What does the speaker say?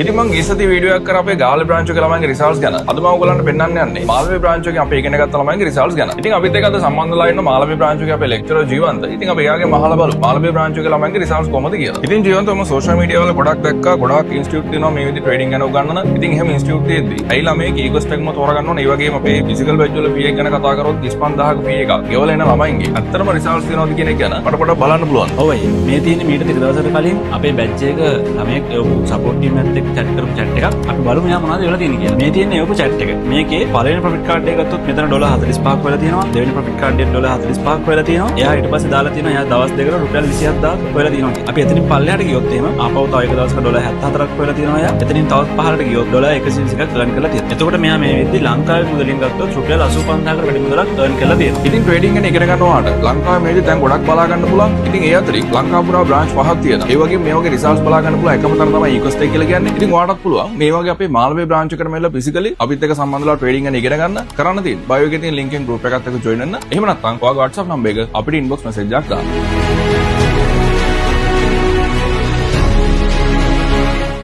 ඉතින් මං ගිය සතියේ වීඩියෝ එකක් කරා අපේ ගාල්ල බ්‍රාන්ච් එකේ ළමයින්ගේ රිසල්ට්ස් ගැන. අද මම ඔයගොල්ලන්ට පෙන්වන්න යන්නේ මාළඹේ බ්‍රාන්ච් එකේ අපේ ඉගෙන ගත්ත ළමයින්ගේ රිසල්ට්ස් ගැන. ඉතින් අපිත් එක්ක අද සම්බන්ධ වෙලා ඉන්න මාළඹේ බ්‍රාන්ච් එකේ අපේ ලෙක්චරර් ජීවන්ත. ඉතින් අපි එයාගෙන් අහලා බලමු මාළඹේ බ්‍රාන්ච් එකේ ළමයින්ගේ රිසල්ට්ස් කොහොමද කියලා. ඉතින් ජීවන්ත, මම සෝෂල් මීඩියා වල ගොඩක් දැක්කා, ගොඩාක් ඉන්ස්ටිටියුට් තියෙනවා මේ විදිහට ට්‍රේඩින් ගැන උගන්වන. ඉතින් එහෙම ඉන්ස්ටිටියුට් තියෙද්දි ඇයි ළමයි ඊක්වෙස්ට් එකම තෝරගන්න ඕනේ? ඒ වගේම අපේ ෆිසිකල් බැච් වල ෆී එක ගැන කතා කරොත් 35,000ක ෆී එකක් ගෙවලා එන ළමයින්ගේ ඇත්තටම රිසල්ට්ස් තියෙනවද කියන එක ගැන මට පොඩ්ඩක් බලන්න පුළුවන්. ඔව් අයියේ. මේ තියෙන්නේ මීට ටික දවසකට කලින් අපේ බැච් එක ළමයෙක් එවපු සපෝට් ටීම් එකත් එක්ක චැට් කරපු චැට් එකක්. අපි බලමු එයා මොනවද එවලා තියෙන්නේ කියලා. මේ තියෙන්නේ එවපු චැට් එක. මේකේ පළවෙනි ප්‍රොෆිට් කාඩ් එක ගත්තොත් මෙතන ඩොලර් 45ක් වෙලා තියෙනවා. දෙවෙනි ප්‍රොෆිට් කාඩ් එකට ඩොලර් 45ක් වෙලා තියෙනවා. එයා ඊට පස්සේ දාලා තියෙනවා එයා දවස් දෙකකට රුපියල් 27,000ක් හොයලා තියෙනවා කියලා. අපි එතනින් පල්ලෙහාට ගියොත් එහෙම ආපහු තව එක දවසක ඩොලර් 74ක් හොයලා තියෙනවා එයා. එතනින් තවත් පහළට ගියොත් ඩොලර් 121ක් අර්න් කරලා තියෙනවා. එතකොට මෙයා මේ වෙද්දි ලංකාවේ මුදලින් ගත්තොත් රුපියල් 85,000කට වැඩි මුදලක් අර්න් කරලා තියෙනවා. ඉතින් ට්‍රේඩින් ගැන ඉගෙන ගන්න ඔයාට ලංකාවේ මේ විදිහට දැන් ගොඩක් බලා ගන්න පුළුවන්. ඉතින් ඒ අතරින් ලංකාව පුරා බ්‍රාන්ච් පහක් තියෙනවා. ඒ වගේම මේ වගේ රිසල්ට්ස් බලා ගන්න පුළුවන් එකම තැන තමයි ඊක්වෙස්ට් එක කියලා කියන්නේ. ඉතින් ඔයාටත් පුළුවන් මේ වගේ අපේ මාළඹේ බ්‍රාන්ච් එකට මෙල්ල ෆිසිකලි අපිත් එක්ක සම්බන්ධ වෙලා ට්‍රේඩින් ගැන ඉගෙන ගන්න කරන්න තියෙන්නේ. බයෝ එකේ තියෙන ලින්ක් එකෙන් ගෲප් එකත් එක්ක ජොයින් වෙන්න. එහෙම නැත්නම් ඔයාගේ WhatsApp number එක අපිට ඉන්බොක්ස් මැසේජ් එකක් දාන්න.